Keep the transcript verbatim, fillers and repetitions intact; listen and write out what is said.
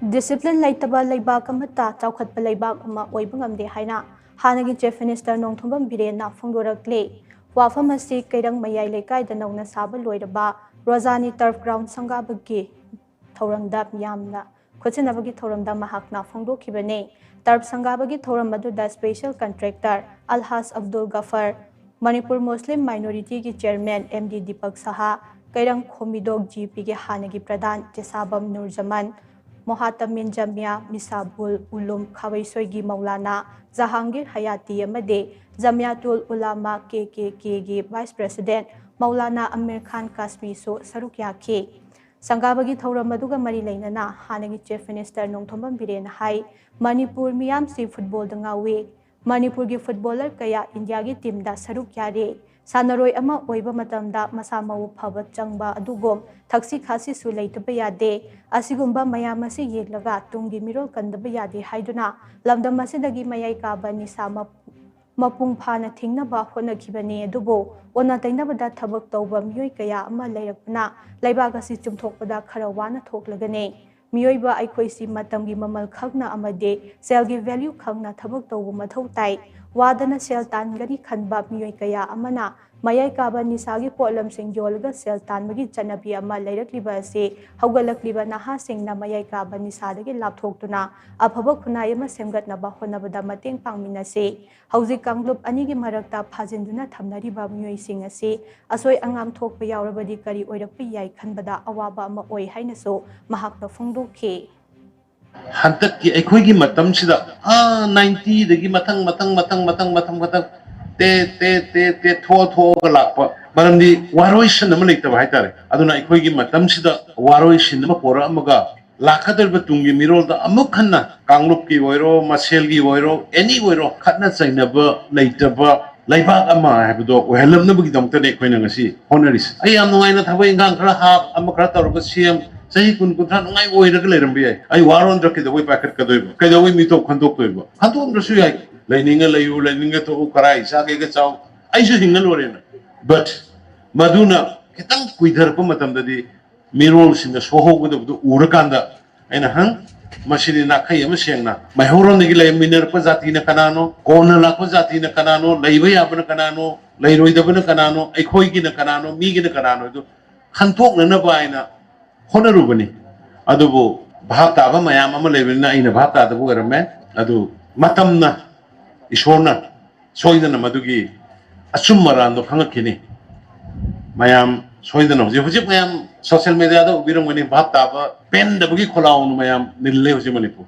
Discipline ꯂꯩꯇꯕ ꯂꯩꯕꯥꯛ ꯑꯃꯠꯇ ꯆꯥꯎꯈꯠꯄ ꯂꯩꯕꯥꯛ ꯑꯃ ꯑꯣꯏꯕ ꯉꯝꯗꯦ ꯍꯥꯏꯅ ꯍꯥꯟꯅꯒꯤ ꯆꯤꯐ ꯃꯤꯅꯤꯁꯇꯔ ꯅꯣꯡꯊꯣꯝꯕꯝ ꯕꯤꯔꯦꯟꯅ ꯐꯣꯡꯗꯣꯔꯛꯂꯦ꯫ ꯋꯥꯐꯝ ꯑꯁꯤ ꯀꯩꯔꯪ ꯃꯌꯥꯏ ꯂꯩꯀꯥꯏꯗ ꯅꯧꯅ ꯁꯥꯕ ꯂꯣꯏꯔꯕ ꯔꯣꯖꯥꯅꯤ ꯇꯔꯐ ꯒ꯭ꯔꯥꯎꯟ ꯁꯪꯒꯥꯕꯒꯤ ꯊꯧꯔꯝꯗ ꯃꯤꯌꯥꯝꯅ ꯈꯨꯠꯁꯤꯟꯅꯕꯒꯤ ꯊꯧꯔꯝꯗ ꯃꯍꯥꯛꯅ ꯐꯣꯡꯗꯣꯛꯈꯤꯕꯅꯤ꯫ ꯇꯔꯐ ꯁꯪꯒꯥꯕꯒꯤ ꯊꯧꯔꯝ ꯑꯗꯨꯗ ꯁ꯭ꯄꯦꯁꯦꯜ ꯀꯟꯇ꯭ꯔꯦꯛꯇꯔ ꯑꯜꯍꯥꯖ ꯑꯕꯗꯨꯜ ꯒꯐꯔ, ꯃꯅꯤꯄꯨꯔ ꯃꯨꯁꯂꯤꯝ ꯃꯥꯏꯅꯣꯔꯤꯇꯤꯒꯤ ꯆꯤꯌꯔꯃꯦꯟ ꯑꯦꯝ ꯗꯤ ꯗꯤꯄꯛ ꯁꯍꯥ, ꯀꯩꯔꯪ ꯈꯣꯃꯤꯗꯣꯛ ꯖꯤ ꯄꯤꯒꯤ ꯍꯥꯟꯅꯒꯤ ꯄ꯭ꯔꯙꯥꯟ ꯆꯦꯁꯥꯕꯝ ꯅꯨꯔꯖꯃꯥꯟ, ꯃꯣꯍꯥꯇꯃꯤꯟ ꯖꯃꯤꯌꯥ ꯃꯤꯁꯥꯕꯨꯜ ꯎꯂꯨꯝ ꯈꯥꯋꯩꯁꯣꯏꯒꯤ ꯃꯧꯂꯥꯅꯥ ꯖꯍꯥꯡꯒꯤꯔ ꯍꯌꯥꯇꯤ ꯑꯃꯗꯤ ꯖꯃꯤꯌꯥꯇꯨꯜ ꯎꯂꯥꯃꯥ ꯀꯦ ꯀꯦ ꯀꯦꯒꯤ ꯚꯥꯏꯁ ꯄ꯭ꯔꯦꯁꯤꯗꯦꯟꯠ ꯃꯧꯂꯥꯅꯥ ꯑꯃꯤꯔ ꯈꯥꯟ ꯀꯥꯁꯃꯤꯁꯨ ꯁꯔꯨꯛ ꯌꯥꯈꯤ꯫ ꯁꯪꯒꯥꯕꯒꯤ ꯊꯧꯔꯝ ꯑꯗꯨꯒ ꯃꯔꯤ ꯂꯩꯅꯅ ꯍꯥꯟꯅꯒꯤ ꯆꯤꯐ ꯃꯤꯅꯤꯁꯇꯔ ꯅꯣꯡꯊꯣꯝꯕꯝ ꯕꯤꯔꯦꯟꯅ ꯍꯥꯏ, ꯃꯅꯤꯄꯨꯔ ꯃꯤꯌꯥꯝꯁꯤ ꯐꯨꯠꯕꯣꯜꯗ ꯉꯥꯎꯏ꯫ ꯃꯅꯤꯄꯨꯔꯒꯤ ꯐꯨꯠꯕꯣꯂꯔ ꯀꯌꯥ ꯏꯟꯗꯤꯌꯥꯒꯤ ꯇꯤꯝꯗ ꯁꯔꯨꯛ ꯌꯥꯔꯤ꯫ ꯁꯥꯟꯅꯔꯣꯏ ꯑꯃ ꯑꯣꯏꯕ ꯃꯇꯝꯗ ꯃꯁꯥ ꯃꯎ ꯐꯕ ꯆꯪꯕ ꯑꯗꯨꯒꯨꯝ ꯊꯛꯁꯤ ꯈꯥꯁꯤꯁꯨ ꯂꯩꯇꯕ ꯌꯥꯗꯦ꯫ ꯑꯁꯤꯒꯨꯝꯕ ꯃꯌꯥꯝ ꯑꯁꯤ ꯌꯦꯡꯂꯒ ꯇꯨꯡꯒꯤ ꯃꯤꯔꯣꯜ ꯀꯟꯗꯕ ꯌꯥꯗꯦ ꯍꯥꯏꯗꯨꯅ ꯂꯝꯗꯝ ꯑꯁꯤꯗꯒꯤ ꯃꯌꯥꯏ ꯀꯥꯕ ꯅꯤꯁꯥ ꯃ-, ꯃꯄꯨꯡ ꯐꯥꯅ ꯊꯤꯡꯅꯕ ꯍꯣꯠꯅꯈꯤꯕꯅꯤ꯫ ꯑꯗꯨꯕꯨ ꯑꯣꯟꯅ ꯇꯩꯅꯕꯗ ꯊꯕꯛ ꯇꯧꯕ ꯃꯤꯑꯣꯏ ꯀꯌꯥ ꯑꯃ ꯂꯩꯔꯛꯄꯅ ꯂꯩꯕꯥꯛ ꯑꯁꯤ ꯆꯨꯝꯊꯣꯛꯄꯗ ꯈꯔ ꯋꯥꯅ ꯊꯣꯛꯂꯒꯅꯤ꯫ ꯃꯤꯑꯣꯏꯕ ꯑꯩꯈꯣꯏꯁꯤ ꯃꯇꯝꯒꯤ ꯃꯃꯜ ꯈꯪꯅ ꯑꯃꯗꯤ ꯁꯦꯜꯒꯤ value ꯈꯪꯅ ꯊꯕꯛ ꯇꯧꯕ ꯃꯊꯧ ꯇꯥꯏ꯫ ꯋꯥꯗꯅ ꯁꯦꯜ ꯇꯥꯟꯒꯅꯤ ꯈꯟꯕ ꯃꯤꯑꯣꯏ ꯀꯌꯥ ꯑꯃꯅ ꯃꯌꯥꯏ ꯀꯥꯕ ꯅꯤꯁꯥꯒꯤ ꯄꯣꯠꯂꯝꯁꯤꯡ ꯌꯣꯜꯂꯒ ꯁꯦꯜ ꯇꯥꯟꯕꯒꯤ ꯆꯠꯅꯕꯤ ꯑꯃ ꯂꯩꯔꯛꯂꯤꯕ ꯑꯁꯤ ꯍꯧꯒꯠꯂꯛꯂꯤꯕ ꯅꯍꯥꯁꯤꯡꯅ ꯃꯌꯥꯏ ꯀꯥꯕ ꯅꯤꯁꯥꯗꯒꯤ ꯂꯥꯞꯊꯣꯛꯇꯨꯅ ꯑꯐꯕ ꯈꯨꯟꯅꯥꯏ ꯑꯃ ꯁꯦꯝꯒꯠꯅꯕ ꯍꯣꯠꯅꯕꯗ ꯃꯇꯦꯡ ꯄꯥꯡꯃꯤꯟꯅꯁꯤ꯫ ꯍꯧꯖꯤꯛ ꯀꯥꯡꯂꯨꯞ ꯑꯅꯤꯒꯤ ꯃꯔꯛꯇ ꯐꯥꯖꯤꯟꯗꯨꯅ ꯊꯝꯅꯔꯤꯕ ꯃꯤꯑꯣꯏꯁꯤꯡ ꯑꯁꯤ ꯑꯁꯣꯏ ꯑꯉꯥꯝ ꯊꯣꯛꯄ ꯌꯥꯎꯔꯕꯗꯤ ꯀꯔꯤ ꯑꯣꯏꯔꯛꯄ ꯌꯥꯏ ꯈꯟꯕꯗ ꯑꯋꯥꯕ ꯑꯃ ꯑꯣꯏ ꯍꯥꯏꯅꯁꯨ ꯃꯍꯥꯛꯅ ꯐꯣꯡꯗꯣꯛꯈꯤ꯫ ꯍꯟꯗꯛꯀꯤ ꯑꯩꯈꯣꯏꯒꯤ ꯃꯇꯝꯁꯤꯗ ꯑꯥ ꯅꯥꯏꯟꯇꯤꯗꯒꯤ ꯃꯊꯪ ꯃꯊꯪ ꯃꯊꯪ ꯃꯊꯪ ꯃꯊꯪ ꯃꯊꯪ ꯇꯦ ꯇꯦ ꯇꯦ ꯇꯦ ꯊꯣꯛꯑ ꯊꯣꯛꯑꯒ ꯂꯥꯛꯄ ꯃꯔꯝꯗꯤ ꯋꯥꯔꯣꯏꯁꯤꯟ ꯑꯃ ꯂꯩꯇꯕ ꯍꯥꯏꯇꯥꯔꯦ꯫ ꯑꯗꯨꯅ ꯑꯩꯈꯣꯏꯒꯤ ꯃꯇꯝꯁꯤꯗ ꯋꯥꯔꯣꯏꯁꯤꯟ ꯑꯃ ꯄꯣꯔꯛꯑꯝꯃꯒ ꯂꯥꯛꯀꯗꯧꯔꯤꯕ ꯇꯨꯡꯒꯤ ꯃꯤꯔꯣꯜꯗ ꯑꯃꯨꯛ ꯍꯟꯅ ꯀꯥꯡꯂꯨꯞꯀꯤ ꯑꯣꯏꯔꯣ, ꯃꯁꯦꯜꯒꯤ ꯑꯣꯏꯔꯣ, ꯑꯦꯅꯤ ꯑꯣꯏꯔꯣ, ꯈꯠꯅ ꯆꯩꯅꯕ ꯂꯩꯇꯕ ꯂꯩꯕꯥꯛ ꯑꯃ ꯍꯥꯏꯕꯗꯣ ꯑꯣꯏꯍꯜꯂꯛꯅꯕꯒꯤꯗꯃꯛꯇꯅꯦ ꯑꯩꯈꯣꯏꯅ ꯉꯁꯤ ꯍꯣꯠꯅꯔꯤꯁꯦ꯫ ꯑꯩ ꯌꯥꯝ ꯅꯨꯡꯉꯥꯏꯅ ꯊꯕꯛ ꯏꯪꯈꯥꯡ ꯈꯔ ꯍꯥꯞ ꯑꯃ ꯈꯔ ꯇꯧꯔꯒ ꯁꯦꯝ ꯆꯍꯤ ꯀꯨꯟ ꯀꯨꯟꯊ꯭ꯔꯥ ꯅꯨꯡꯉꯥꯏꯕ ꯑꯣꯏꯔꯒ ꯂꯩꯔꯝꯕ ꯌꯥꯏ꯫ ꯑꯩ ꯋꯥꯔꯣꯟꯗ꯭ꯔ ꯀꯩꯗꯧꯕꯩ ꯄꯥꯏꯈꯠꯀꯗꯣꯏꯕ? ꯀꯩꯗꯧꯕꯩ ꯃꯤꯇꯣꯞ ꯈꯟꯗꯣꯛꯇꯣꯏꯕ? ꯈꯟꯗꯣꯛꯑꯝꯗ꯭ꯔꯁꯨ ꯌꯥꯏ꯫ ꯂꯩꯅꯤꯡꯉ ꯂꯩꯌꯨ, ꯂꯩꯅꯤꯡꯉ ꯇꯣꯛꯎ, ꯀꯔꯥꯏ ꯆꯥꯒꯦꯒ ꯆꯥꯎ, ꯑꯩꯁꯨ ꯍꯤꯡꯉ ꯂꯣꯏꯔꯦꯅ꯫ But ꯃꯗꯨꯅ ꯈꯤꯇꯪ ꯀꯨꯏꯊꯔꯛꯄ ꯃꯇꯝꯗꯗꯤ ꯃꯤꯔꯣꯜꯁꯤꯡꯅ ꯁꯣꯛꯍꯧꯒꯗꯕꯗꯨ ꯎꯔꯀꯥꯟꯗ ꯑꯩꯅ ꯍꯪ, ꯃꯁꯤꯗꯤ ꯅꯥꯈꯩ ꯑꯃ ꯁꯦꯡꯅ ꯃꯩꯍꯧꯔꯣꯟꯗꯒꯤ ꯂꯩꯃꯤꯟꯅꯔꯛꯄ ꯖꯥꯇꯤꯅ ꯀꯅꯥꯅꯣ, ꯀꯣꯟꯅ ꯂꯥꯛꯄ ꯖꯥꯇꯤꯅ ꯀꯅꯥꯅꯣ, ꯂꯩꯕ ꯌꯥꯕꯅ ꯀꯅꯥꯅꯣ, ꯂꯩꯔꯣꯏꯗꯕꯅ ꯀꯅꯥꯅꯣ, ꯑꯩꯈꯣꯏꯒꯤꯅ ꯀꯅꯥꯅꯣ, ꯃꯤꯒꯤꯅ ꯀꯅꯥꯅꯣ, ꯑꯗꯨ ꯈꯟꯊꯣꯛꯅꯅꯕ ꯍꯥꯏꯅ ꯍꯣꯠꯅꯔꯨꯕꯅꯤ꯫ ꯑꯗꯨꯕꯨ ꯚꯥꯞ ꯇꯥꯕ ꯃꯌꯥꯝ ꯑꯃ ꯂꯩꯕꯅꯤꯅ ꯑꯩꯅ ꯚꯥꯞ ꯇꯥꯗꯕ ꯑꯣꯏꯔꯝꯃꯦ꯫ ꯑꯗꯨ ꯃꯇꯝꯅ, ꯏꯁꯣꯔꯅ ꯁꯣꯏꯗꯅ ꯃꯗꯨꯒꯤ ꯑꯆꯨꯝ ꯑꯔꯥꯟꯗꯣ ꯈꯪꯉꯛꯈꯤꯅꯤ꯫ ꯃꯌꯥꯝ ꯁꯣꯏꯗꯅ ꯍꯧꯖꯤꯛ, ꯍꯧꯖꯤꯛ ꯃꯌꯥꯝ social media ꯗ ꯎꯕꯤꯔꯝꯒꯅꯤ, ꯚꯥꯞ ꯇꯥꯕ ꯄꯦꯟꯗꯕꯒꯤ ꯈꯣꯜꯂꯥꯎꯅ ꯃꯌꯥꯝ ꯅꯤꯜꯂꯦ ꯍꯧꯖꯤꯛ ꯃꯅꯤꯄꯨꯔ꯫